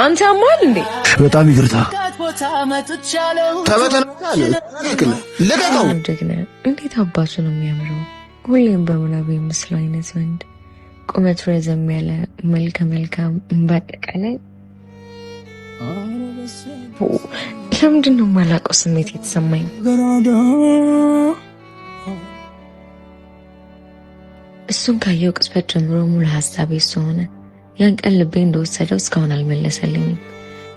አንተ አማል እንዴ? በጣም ይቅርታ። ልቀቀው። ጀግና! እንዴት አባቱ ነው የሚያምረው! ሁሌም በምናብ የምስለው አይነት ወንድ፣ ቁመቱ ረዘም ያለ፣ መልከ መልካም፣ በአጠቃላይ ለምንድን ነው የማላውቀው ስሜት የተሰማኝ? እሱን ካየው ቅጽበት ጀምሮ ሙሉ ሀሳቤ እሱ ሆነ። ያን ቀን ልቤ እንደወሰደው እስካሁን አልመለሰልኝም።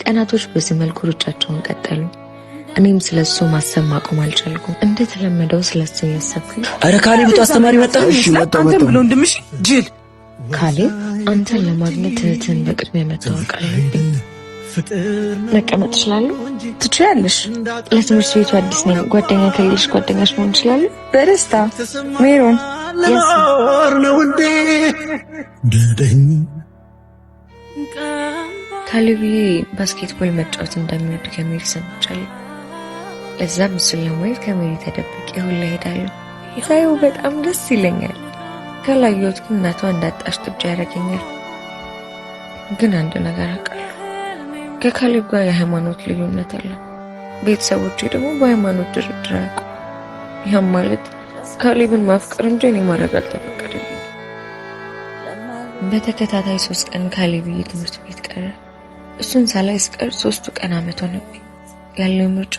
ቀናቶች በዚህ መልኩ ሩጫቸውን ቀጠሉ። እኔም ስለ እሱ ማሰብ ማቆም አልቻልኩም። እንደተለመደው ስለ እሱ እያሰብኩኝ አረ ካሌብ አስተማሪ መጣ። እሺ መጣ አንተም መጣ። ብሎ ወንድምሽ ጅል። ካሌብ፣ አንተን ለማግኘት እህትህን በቅድሚያ መታወቅ አለብኝ። መቀመጥ እችላለሁ? ትችያለሽ። ለትምህርት ቤቱ አዲስ ነኝ። ጓደኛ ከሌለሽ ጓደኛሽ መሆን እችላለሁ? በደስታ ሜሮን። ካሌብዬ basketball መጫወት እንደሚወድ ከሜሪ ሰምቻለሁ። ለዛም እሱን ለማየት ከሜሪ ተደብቄ ሁላ እሄዳለሁ። ሳየው በጣም ደስ ይለኛል። ካላየሁት ግን እናቷ እንዳጣሽ ጥጃ ያደርገኛል። ግን አንድ ነገር አውቃለሁ፣ ከካሌብ ጋር የሃይማኖት ልዩነት አለ። ቤተሰቦቼ ደግሞ በሃይማኖት ድርድር አያውቁም። ያም ማለት ካሌብን ማፍቀር እንጂ እኔ ማድረግ አልተፈቀደልኝም። በተከታታይ 3 ቀን ካሌብዬ ትምህርት ቤት ቀረ። እሱን ሳላይ ስቀር 3ቱ ቀን አመት ሆነብኝ። ያለው ምርጫ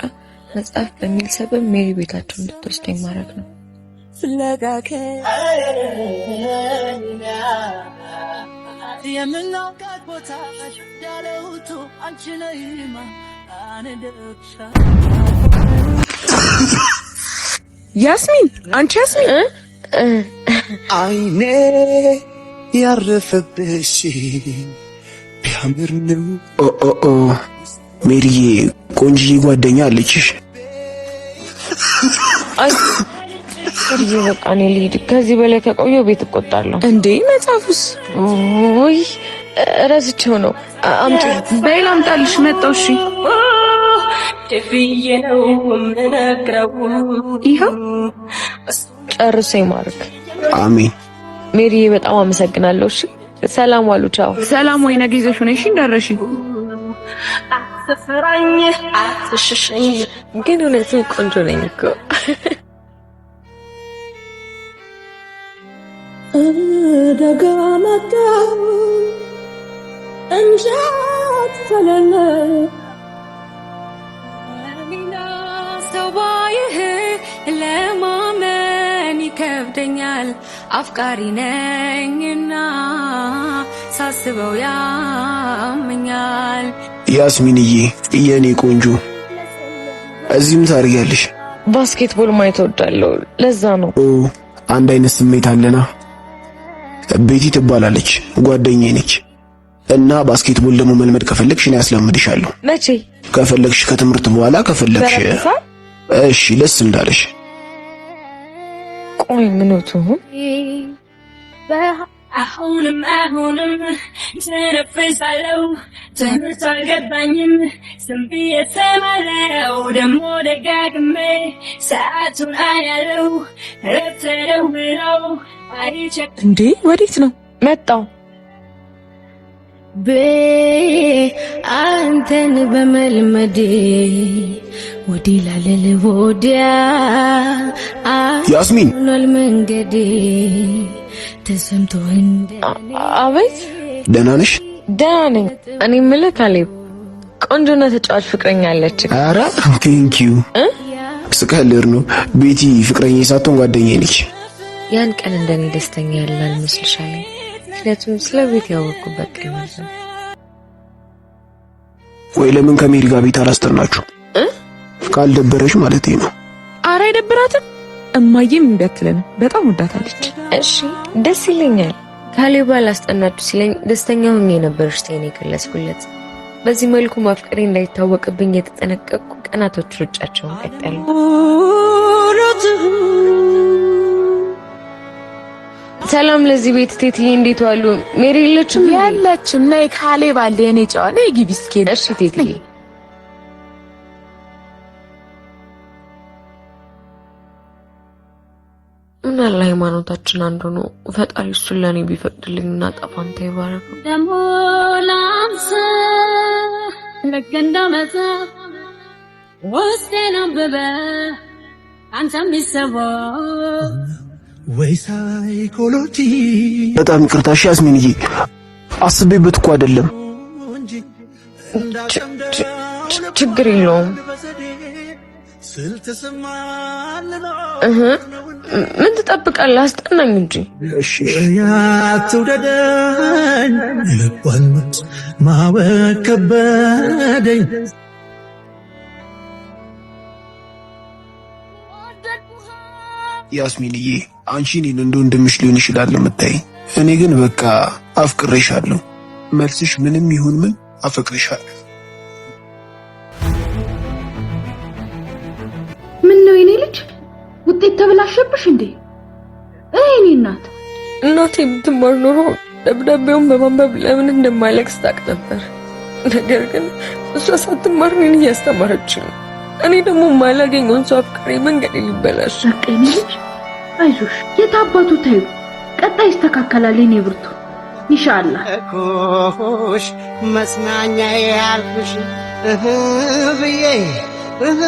መጽሐፍ በሚል ሰበብ ሜሪ ቤታቸው እንድትወስደኝ ማድረግ ነው። ያስሚን፣ አንቺ ያስሚን፣ አይኔ ያረፈብሽ ቢያምር ነው። ኦ ሜሪዬ፣ ቆንጅዬ ጓደኛ አለችሽ። አይ በቃ እኔ ልሂድ። ከዚህ በላይ ከቆየሁ ቤት እቆጣለሁ። እንዴ መጽሐፉስ? ውይ ረስቼው ነው። አምጪ። በይ ላምጣልሽ። መጣሁ። እሺ ይኸው። ጨርሶ ይማርክ። አሜን። ሜሪዬ በጣም አመሰግናለሁ። እሺ ሰላም ዋሉ። ቻው። ሰላም ወይ ነገ ይዘሽ ነሽ እንዳረሺ። ግን እውነትም ቆንጆ ነኝ እኮ። ሰው ባይህ ለማመን ይከብደኛል። አፍቃሪ ነኝና ሳስበው ያመኛል። ያስሚንዬ የኔ ቆንጆ እዚህም ታደርጊያለሽ? ባስኬትቦል ማየት እወዳለሁ። ለዛ ነው። ኦ አንድ አይነት ስሜት አለና። ቤቲ ትባላለች፣ ጓደኛዬ ነች። እና basketball ደግሞ መልመድ ከፈለግሽ እኔ አስለምድሻለሁ። መቼ? ከፈለግሽ ከትምህርት በኋላ ከፈለግሽ። እሺ ደስ እንዳለሽ። ቆይ ምን ትሁን? አሁንም አሁንም ተነፍሳለሁ፣ ትምህርት አልገባኝም፣ ዝም ብዬ እሰማለሁ፣ ደግሞ ደጋግሜ ሰዓቱን አያለው፣ እረፍት ደውለው አይቼ። እንዴ ወዴት ነው? መጣው። አንተን በመልመዴ ወዲህ ላልል ወዲያ ያስሚን ሆኗል መንገዴ ተሰምቶ እንደ አቤት። ደህና ነሽ? ደህና ነኝ። እኔ የምልህ ካሌብ፣ ቆንጆና ተጫዋች ፍቅረኛ አለች። ኧረ thank you። ስቀልድ ነው። ቤቲ ፍቅረኛ ሳትሆን ጓደኛዬ ነች። ያን ቀን እንደኔ ደስተኛ ያለ አልመስልሻለኝ። ምክንያቱም ስለ ቤት ያወቅኩበት ቀን ማለት ነው። ወይ ለምን ከሜሪ ጋር ቤት አላስጠናችሁ? ካልደበረሽ ማለት ነው። አረ አይደብራትም። እማዬም እምቢ አትለንም። በጣም ወዳታለች። እሺ ደስ ይለኛል። ካሌብ አላስጠናችሁ ሲለኝ ደስተኛ ሆኜ ነበር እሽታዬን የገለጽኩለት። በዚህ መልኩ ማፍቀሬ እንዳይታወቅብኝ የተጠነቀቅኩ ቀናቶች ሩጫቸውን ቀጠሉ። ሰላም ለዚህ ቤት ቴትዬ፣ እንዴት ዋሉ? ሜሪ የለችም? ያለችም። ነይ ካሌብ አለ የኔ ጨዋ። ነይ ግቢ እስኪ። እሺ ቴትዬ። ምን አለ ሃይማኖታችን አንድ ሆኖ ፈጣሪ እሱን ለእኔ ቢፈቅድልኝና ጣፋንታ ይባረከው። ደሞ ላንተ ልክ እንደ መጽሐፍ ውስጤን አንብበህ አንተ የሚሰወር ወይ ሳይኮሎጂ በጣም ይቅርታ እሺ ያስሚንዬ፣ አስቤበት እኮ አይደለም። ችግር የለውም። እህ ምን ትጠብቃለህ? አስጠናኝ እንጂ። እሺ አትውደደኝ ልቧን ማወቅ ከበደኝ። ያስሚንዬ፣ አንቺ እኔን እንደ ወንድምሽ ሊሆን ይችላል የምታይኝ፣ እኔ ግን በቃ አፍቅሬሻለሁ። መልስሽ ምንም ይሁን ምን አፈቅርሻለሁ። ምን ነው የኔ ልጅ ውጤት ተበላሸብሽ እንዴ? እኔ እናት እናቴ ብትማር ኖሮ ደብዳቤውን በማንበብ ለምን እንደማለቅስ ታውቅ ነበር። ነገር ግን እሷ ሳትማር እኔን እያስተማረች ነው። እኔ ደግሞ የማላገኘውን ሰው አፍቅሬ መንገዴ ሊበላሽ። በቃ የኔ ልጅ አይዞሽ፣ የታባቱ ተይው፣ ቀጣይ ይስተካከላል። የኔ ብርቱ ኢንሻአላህ። እኮሽ መጽናኛ ያልኩሽ እህ ብዬ እህ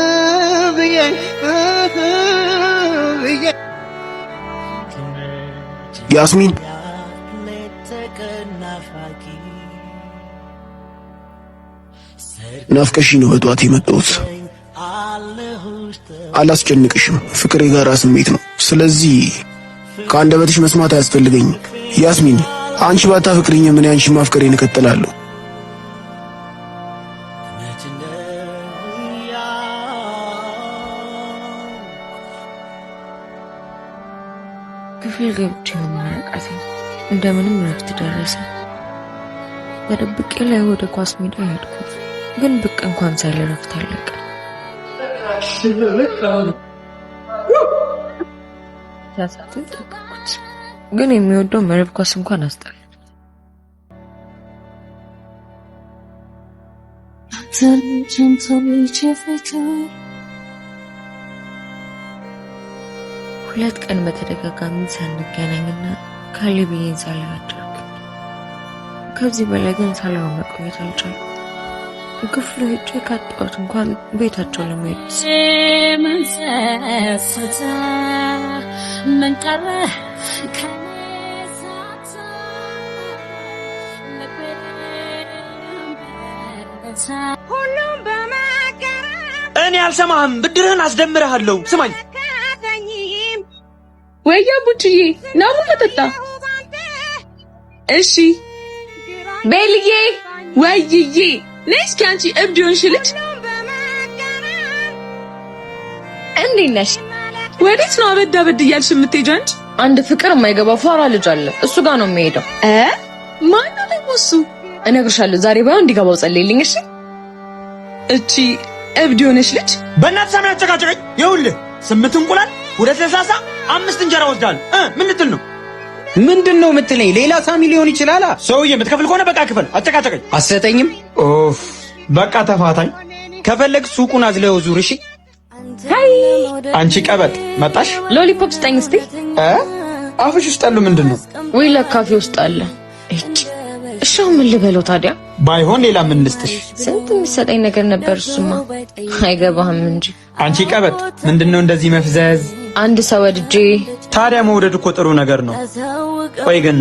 ብዬ እህ ብዬ ያስሚን፣ ናፍቀሽ ነው በጠዋት የመጣሁት። አላስጨንቅሽም። ፍቅር የጋራ ስሜት ነው። ስለዚህ ከአንደበትሽ መስማት አያስፈልገኝም። ያስሚን፣ አንቺ ባታፈቅሪኝም እኔ አንቺን ማፍቀሬን እቀጥላለሁ። ክፍል ገብቼ መማር አቃተኝ። እንደምንም እረፍት ደረሰ። ተደብቄ ላይ ወደ ኳስ ሜዳ ሄድኩት፣ ግን ብቅ እንኳን ሳይል እረፍት አለቀ። ሲያሳቱ ጠበቅኩት፣ ግን የሚወደው መረብ ኳስ እንኳን አስጠላ። ሁለት ቀን በተደጋጋሚ ሳንገናኝና ካሌብዬን ሳላይ አደርኩኝ። ከዚህ በላይ ግን ሳላየው መቆየት አልቻልኩም። ክፍሉ ሄጄ ካጣሁት እንኳን ቤታቸው ለመሄድ ምን ሰስተ ምን ቀረህ ከኔ ሳታ እኔ አልሰማህም። ብድርህን አስደምርሃለሁ። ስማኝ ወያ ቡችዬ ና ቡና ጠጣ። እሺ ቤልዬ፣ ወይዬ ነይ እስኪ አንቺ እብድ የሆንሽ ልጅ እንዴት ነሽ? ወዴት ነው አበድ አበድ እያልሽ የምትሄጂው አንቺ? አንድ ፍቅር የማይገባው ፋራ ልጅ አለ። እሱ ጋር ነው የሚሄደው። ማነው ደግሞ እሱ? እነግርሻለሁ። ዛሬ ባይሆን እንዲገባው ጸልይልኝ። እሺ እቺ እብድ የሆነች ልጅ በእናትህ ሳሚ አጨቃጨቀኝ። ይኸውልህ 8 እንቁላል፣ 2 ለስላሳ፣ 5 እንጀራ ወስዳለሁ። ምን ልትል ነው? ምንድን ነው የምትለኝ? ሌላ ሳሚ ሊሆን ይችላል። ሰውዬ የምትከፍል ከሆነ በቃ ክፈል። አጨቃጨቀኝ። አትሰጠኝም? ኦፍ በቃ ተፋታኝ። ከፈለግ ሱቁን አዝለው ዙር። እሺ አንቺ ቀበጥ መጣሽ። lollipop ስጠኝ እስቲ። አፍሽ ውስጥ ያለው ምንድን ነው? ወይ ለካፌ ውስጥ አለ። እጭ እሺ፣ አሁን ምን ልበለው ታዲያ? ባይሆን ሌላ ምን ልስጥሽ? ስንት የሚሰጠኝ ነገር ነበር። እሱማ አይገባህም እንጂ። አንቺ ቀበጥ ምንድን ነው እንደዚህ መፍዘዝ? አንድ ሰው ወድጄ። ታዲያ መውደድ እኮ ጥሩ ነገር ነው። ቆይ ግን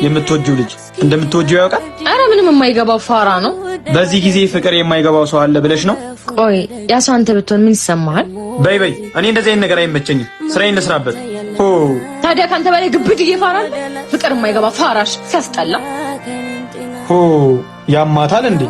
የምትወጂው ልጅ እንደምትወጂው ያውቃል? አረ ምንም የማይገባው ፋራ ነው። በዚህ ጊዜ ፍቅር የማይገባው ሰው አለ ብለሽ ነው? ቆይ ያ ሰው አንተ ብትሆን ምን ይሰማሃል? በይ በይ፣ እኔ እንደዚህ አይነት ነገር አይመቸኝም። ስራዬን ልስራበት። ሆ ታዲያ ካንተ በላይ ግብድ እየፋራል። ፍቅር የማይገባ ፋራሽ ሲያስጠላ። ሆ ያማታል እንዴ?